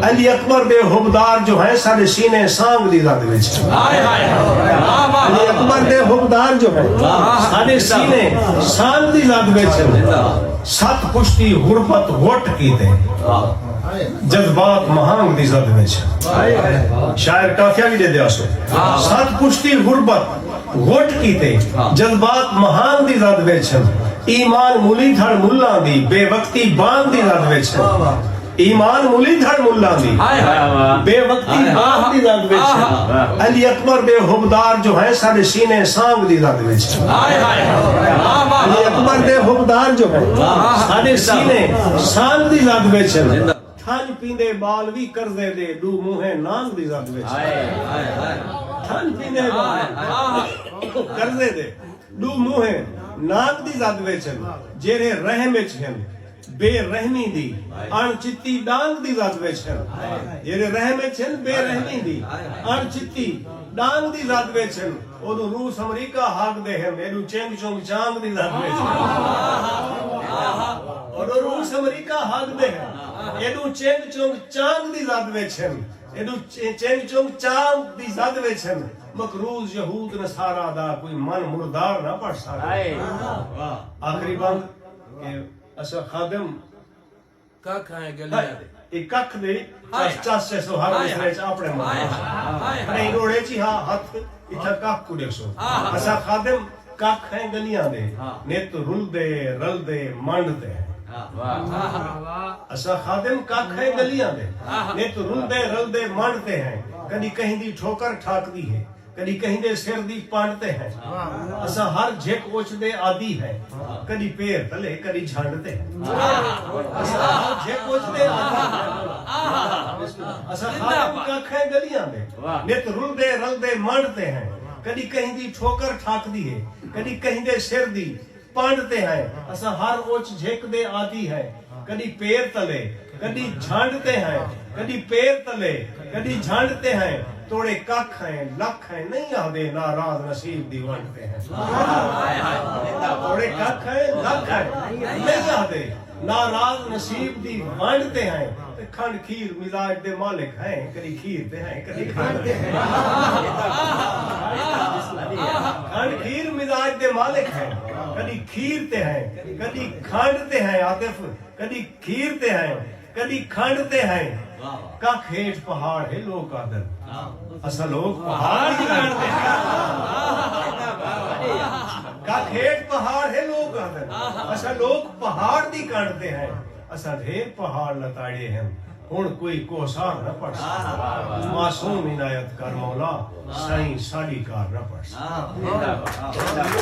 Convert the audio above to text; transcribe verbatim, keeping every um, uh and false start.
علی اکبر دے حبدار جو ہیں ساݙے سینے سانگ دی زد وچ ہن۔ علی اکبر دے حبدار جو ہیں ساݙے سینے سانگ دی زد وچ ہن۔ ست پشتی غربت غٹ کیتے، جذبات مہانگ دی زد وچ ہن۔ شاعر قافیہ وی ݙیندے آسو۔ ست پشتی غربت غٹ کیتے، جذبات مہانگ دی زد وچ ہن۔ ایمان ملی دھڑ ملاں دی، بے وقتی بانگ دی زد وچ ہن۔ ایمان ملی دھڑ ملاں دی، بے وقتی بانگ دی زد وچ ہن۔ علی اکبر دے حبدار جو ہیں ساݙے سینے سانگ دی زد وچ ہن۔ علی اکبر دے حبدار جو ہیں ساݙے سینے سانگ دی زد وچ ہن۔ تھن پیندے ٻال وی قرضے دے، ݙو منہے نانگ دی زد وچ ہن۔ تھن پیندے ٻال قرضے دے، ݙو منہے نانگ دی زد وچ ہن۔ جیرھے رحم وچ ہن، بے رحمی دی اݨ چتی ݙانگ دی زد وچ ہن۔ جیرھے رحم وچ ہن، بے رحمی دی اݨ چتی ݙانگ دی زد وچ ہن۔ اودوں روس امریکہ ہاکدے ہن، ایݙوں چنگ چنگ چانگ دی زد وچ ہن۔ اودوں روس امریکہ ہاکدے ہن، ایݙوں چنگ چنگ چانگ دی زد وچ ہن۔ ایݙوں چ-، چنگ چنگ چانگ دی زد وچ ہن۔ مقروض یہود نصارا دا کوئی من مردار نہ پڑھ سڳدا۔ آخری بند کہ اساں خادم ککھ ہیں گلیاں دے۔ اے ککھ دے چس چس چس ہر مصرعے چ اپݨے ماں۔ کہیں ݙوڑے چی ہا ہتھ، اتھاں ککھ کوں ݙیکھسو۔ اساں خادم ککھ ہیں گلیاں دے، نت رلدے رلدے منڈ تے ہیں۔ اساں خادم ککھ ہیں گلیاں دے، نت رلدے رلدے منڈ تے ہیں۔ کݙی کہیں دی ٹھوکر ٹھاکدی ہے، کݙی کہیں دے سر دی پنڈ تے ہیں۔ اساں ہر جھک اوچ دے عادی ہیں، کݙی پیر تلے، کݙی جھنڈ تے ہیں۔ اساں ہر جھک اوچ دے عادی ہیں۔ اساں خادم ککھ ہیں گلیاں دے، نت رلدے رلدے منڈ تے ہیں۔ کݙی کہیں دی ٹھوکر ٹھاکدی ہے، کݙی کہیں دے سر دی پنڈ تے ہیں۔ اساں ہر اوچ جھک دے عادی ہیں، کݙی پیر تلے، کݙی جھنڈ تے ہیں، کݙی پیر تلے، کݙی جھنڈ تے ہیں۔ توڑے ککھ ہیں، لکھ ہیں، نہیں آہدے، ناراض نصیب دی ونڈ تے ہیں۔ توڑے ککھ ہیں، لکھ ہیں، نہیں آہدے، ناراض نصیب دی ونڈ تے ہیں۔ تے کھنڈ کھیر مزاج دے مالک ہیں، کݙی کھیر تے ہیں، کݙی کھنڈ تے ہیں۔ کھنڈ کھیر مزاج دے مالک ہیں، کݙی کھیر تے ہیں، کݙی کھنڈ تے ہیں۔ عاطف، کݙی کھیر تے ہیں، کݙی کھنڈ تے ہیں۔ ککھ ہیٹھ پہاڑ ہے، لوک آہدن، اساں لوک پہاڑ دی کھنڈ تے ہیں۔ ککھ ہیٹھ پہاڑ ہے، لوک آہدن، اساں لوک پہاڑ دی کھنڈ تے ہیں۔ اساں ڈھیر پہاڑ لتاڑے ہن، ہݨ کوئی کوہسار نہ پٹ سڳدا۔ معصوم عنایت کر مولا، سائیں ساݙی کار نہ پٹ سڳدا۔